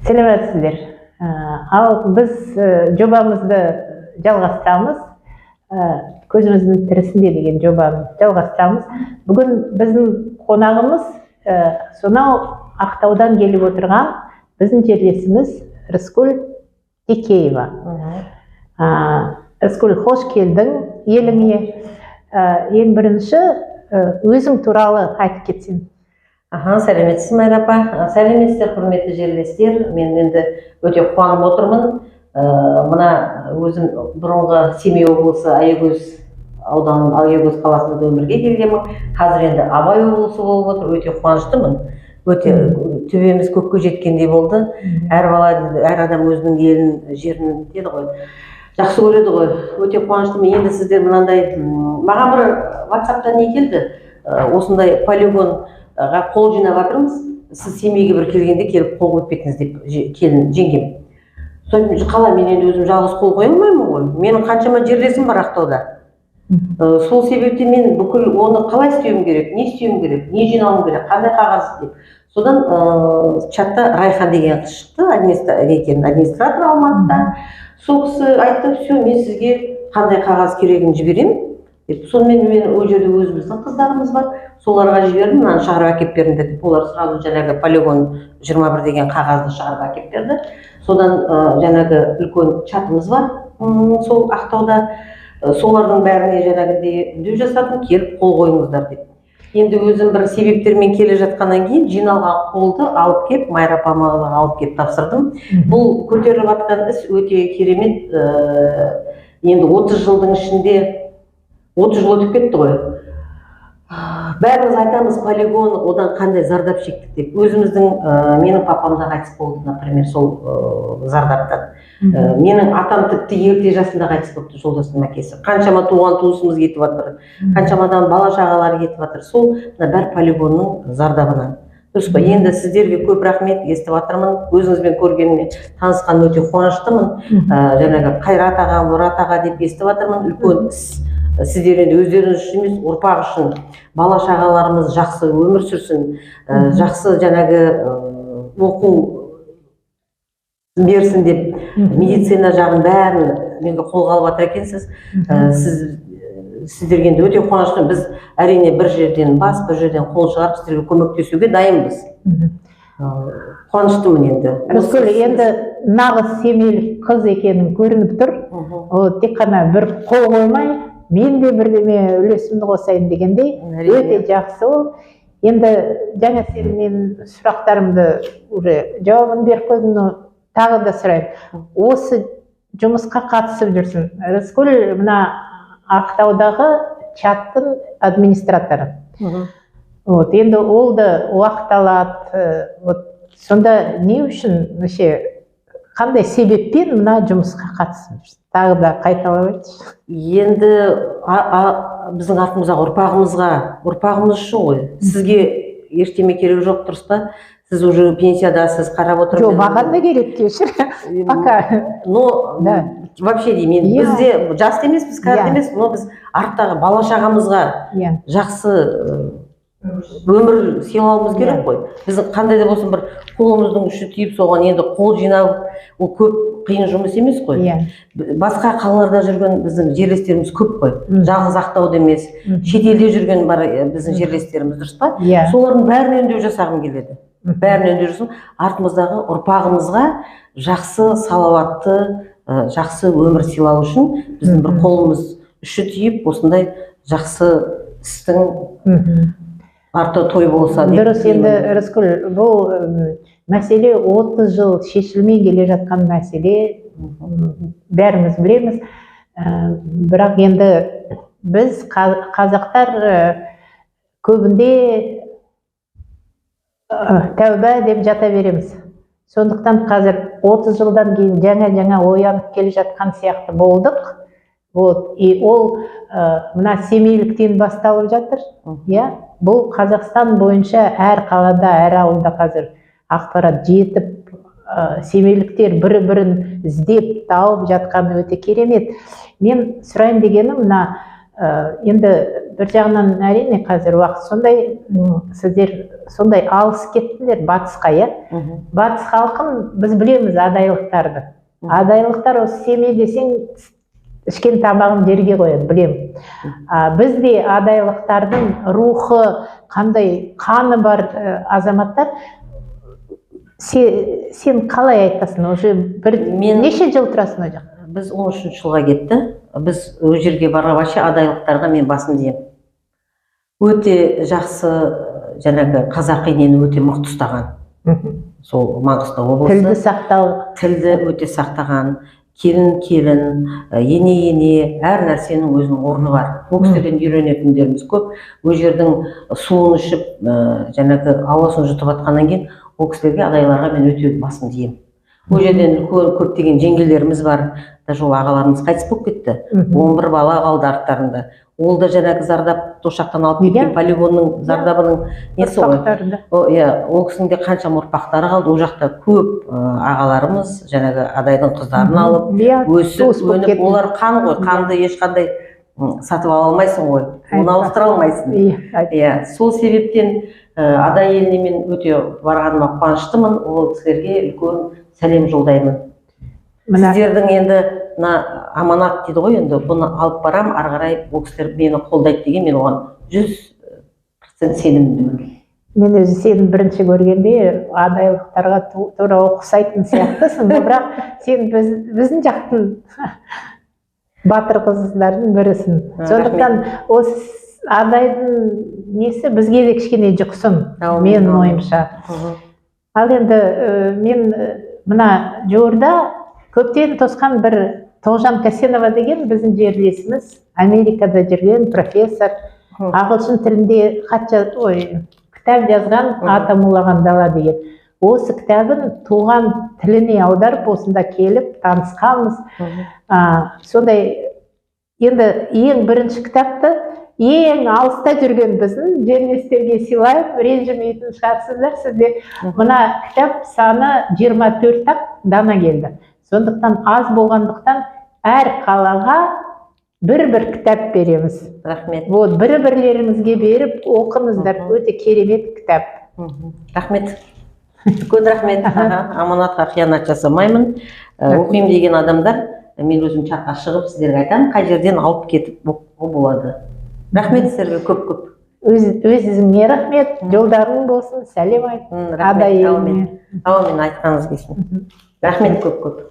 Сәлеметсіздер. Ал біз жобамызды жалғастырамыз. Көзіміздің тірісінде деген жобаны жалғастырамыз. Бүгін біздің қонағымыз сонау Ақтаудан келіп отырған біздің жерлесіміз Рыскүл Текеева. Рыскүл, хош келдің еліңе. Ең бірінші өзің туралы айтып кетсең. Аха, сәлеметсіз, Майра апа. Сәлеметсіздер, құрметті жерлестер. Мен енді өте қуанып отырмын. Мына өзім бұрынғы Семей облысы, Аягөз ауданы, Аягөз қаласында өмірге келгенмін. Қазір енді Абай облысы болып отыр. Өте қуаныштымын. Өте төбеміз көкке жеткендей болды. Әр бала, әр адам өзінің елін, жерін деді ғой. Жақсы көреді ғой. Өте қуаныштымын. Енді сіздер мынандай маған бір WhatsApp'та не келді? Осындай полигонға қол жинап жатырмыз. Сіз Семейге бір келгенде келіп қол қойып кетіңіз деп келін жеңгем. Содан қалай, мен енді өзім жалғыз қол қоя алмаймын ғой. Менің қаншама жерлесім бар Ақтауда. Сол себептен мен бүкіл оны қалай істеуім керек, не істеуім керек, не жинауым керек, қандай қағаз деп. Содан чатта Райхан деген қыз шықты, екен, администратор Алматыда. Сол кісі айтты: «Все, мен сізге қандай қағаз керегін жіберемін», – деп. Сонымен мен ол жерде өзіміздің қыздарымыз бар, соларға жібердім, мынаны шығарып әкеліп беріңдер деп. Олар сразу жаңағы полигон 21 деген қағазды шығарып әкеліп берді. Содан жаңағы үлкен чатымыз бар, сол Ақтауда. Солардың бәріне жаңағыдей үндеу жасадым, келіп қол қойыңыздар деп. Енді өзім бір себептермен келе жатқаннан кейін жиналған қолды алып келіп, Майра апама алып келіп тапсырдым. Бұл көтеріліп жатқан іс өте керемет. Енді 30 жылдың ішінде, 30 жыл өтіп кетті ғой. Бәріміз айтамыз, полигон, одан қандай зардап шектік деп. Өзіміздің менің папам да қайтыс болды, например, сол зардаптан. Менің атам тіпті ерте жасында қайтыс болыпты, жолдасымның әкесі. Қаншама туған туысымыз кетіп жатыр, қаншама адам, бала шағалары кетіп жатыр, сол мына бәр полигонның зардабынан, дұрыс па? Енді сіздерге көп рахмет. Естіп жатырмын, өзіңізбен көргеніме, танысқаныма өте қуаныштымын. Жаңағы Қайрат аға, Мұрат аға деп естіп жатырмын. Үлкен іс. Сіздер енді өздеріңіз үшін емес, ұрпақ үшін, бала шағаларымыз жақсы өмір сүрсін, жақсы жаңағы оқу берсін деп, медицина жағын бәрін енді қолға алып жатыр екенсіз. Сіздерге енді өте қуаныштымын. Біз, әрине, бір жерден бас, бір жерден қол шығарып, сіздерге көмектесуге дайынбыз. Қуаныштымын енді. Рыскүл, енді нағыз семейлік қыз екенің көрініп тұр. Ол тек қана бір қол қоймай, мен де бірдеме үлесімді қосайын дегендей. Өте жақсы ол. Енді жаңа сен менің сұрақтарымды уже жауабын беріп қойдың, но тағы да сұраймын. Осы жұмысқа қатысып жүрсің, Рыскүл мына Ақтаудағы чаттың администраторы. Вот енді ол да уақыт алады. Вот сонда не үшін, вообще қандай себеппен мына жұмысқа қатысып жүрсің? Тағы да қайталап айтшы. Енді біздің артымыздағы ұрпағымызға, ұрпағымыз үшін ғой. Сізге ештеме керек жоқ, дұрыс па? Сіз уже пенсиядасыз, қарап отырмын. Жоқ, маған да керек, кешір, пока. Но вообще деймін енді, біз де жас емеспіз, кәрі емес, но біз арттағы бала шағамызға жақсы өмір сыйлауымыз керек қой. Біздің қандай да болсын бір қолымыздың ұшы тиіп, соған енді қол жинау, ол көп қиын жұмыс емес қой. Басқа қалаларда жүрген біздің жерлестеріміз көп қой. Жалғыз Ақтауда емес, шетелде жүрген бар біздің жерлестеріміз, дұрыс па? Иә. Солардың бәріне үндеу жасағым келеді. Бәріне үндеу жасап, артымыздағы ұрпағымызға жақсы, салауатты, жақсы өмір сыйлау үшін біздің бір қолымыз ұшы тиіп, осындай жақсы істің арты той болса деп Дұрыс енді. тілеймін. Рыскүл, бұл мәселе 30 жыл шешілмей келе жатқан мәселе, бәріміз білеміз. Бірақ енді біз қазақтар көбінде тәуба деп жата береміз. Сондықтан қазір 30 жылдан кейін жаңа жаңа оянып келе жатқан сияқты болдық. Вот и ол мына семейліктен басталып жатыр. Иә, бұл Қазақстан бойынша әр қалада, әр ауылда қазір ақпарат жетіп, семейліктер бірі бірін іздеп тауып жатқаны өте керемет. Мен сұрайын дегенім, мына Енді бір жағынан әрине қазір уақыт сондай, сіздер сондай алыс кеттіңдер батысқа, иә? Батыс халқын біз білеміз, адайлықтарды. Адайлықтар осы Семей десең ішкен тамағын жерге қояды, білемін. Біз де адайлықтардың рухы қандай, қаны бар азаматтар. Сен қалай айтасың, уже бір неше жыл тұрасың ол жақта? Біз 13 жылға кетті. Біз ол жерге барған, вообще адайлықтарға мен басым тиемін. Өте жақсы, жаңағы қазақи нені өте мықты ұстаған. Сол Маңғыстау облысы. Тілді сақтау. Тілді өте сақтаған. Келін келін, ене ене, әр нәрсенің өзінің орны бар. Ол кісілерден үйренетіндеріміз көп. Ол жердің суын ішіп, жаңағы ауасын жұтып жатқаннан кейін ол кісілерге, адайларға мен өте басым тиемін. Ол жерден үлкен көптеген жеңгелеріміз бар, даже ол ағаларымыз қайтыс болып кетті. 11 бала қалды арттарында. Ол да жаңағы зардап, ошақтан алып кеткен полигонның зардабының несі ғой. Иә, ол кісінің де қаншама ұрпақтары қалды. Ол жақта көп ағаларымыз жаңағы адайдың қыздарын алып, өсіп, өніп, олар қан ғой, қанды ешқандай сатып ала алмайсың ғой, оны ауыстыра алмайсың. Иә, сол себептен адай еліне мен өте барғаныма қуаныштымын. Ол кісілерге үлкен сәлем жолдаймын. Сіздердің енді мына аманат дейді ғой, енді бұны алып барам, ары қарай ол кісілер мені қолдайды деген мен оған 100% сенімдімін. Мен өзі сені бірінші көргенде адайлықтарға тура ұқсайтын сияқтысың, бірақ сен біздің жақтың батыр қыздардың бірісің. Сондықтан осы адайдың несі бізге де кішкене жұқсын, менің ойымша. Ал енді мен мына жуырда көптен тосқан бір Тоғжан Касенова деген біздің жерлесіміз, Америкада жүрген профессор, ағылшын тілінде кітап жазған, «Атом улаған дала» деген. Осы кітабын туған тіліне аударып, осында келіп танысқанбыз. Сондай енді ең бірінші кітапты ең алыста жүрген біздің жерлестерге сыйлаймын, ренжімейтін шығарсыздар сізде. Мына кітап саны 24-ақ дана келді. Сондықтан аз болғандықтан әр қалаға бір-бір кітап береміз. Рахмет. Вот, бір-бірлеріңізге беріп оқыңыздар. Өте керемет кітап. Рахмет. Үлкен рахмет. Аманатқа қиянат жасамаймын. Оқимын деген адамдар, мен өзім чатқа шығып сіздерге айтамын, қай жерден алып кетіп оқуға болады. Рахмет сіздерге көп-көп. Өзіңе рахмет, жолдарың болсын, сәлем айт. Рахмет. Әумин, айтқаныңыз келсін. Рахмет көп-көп.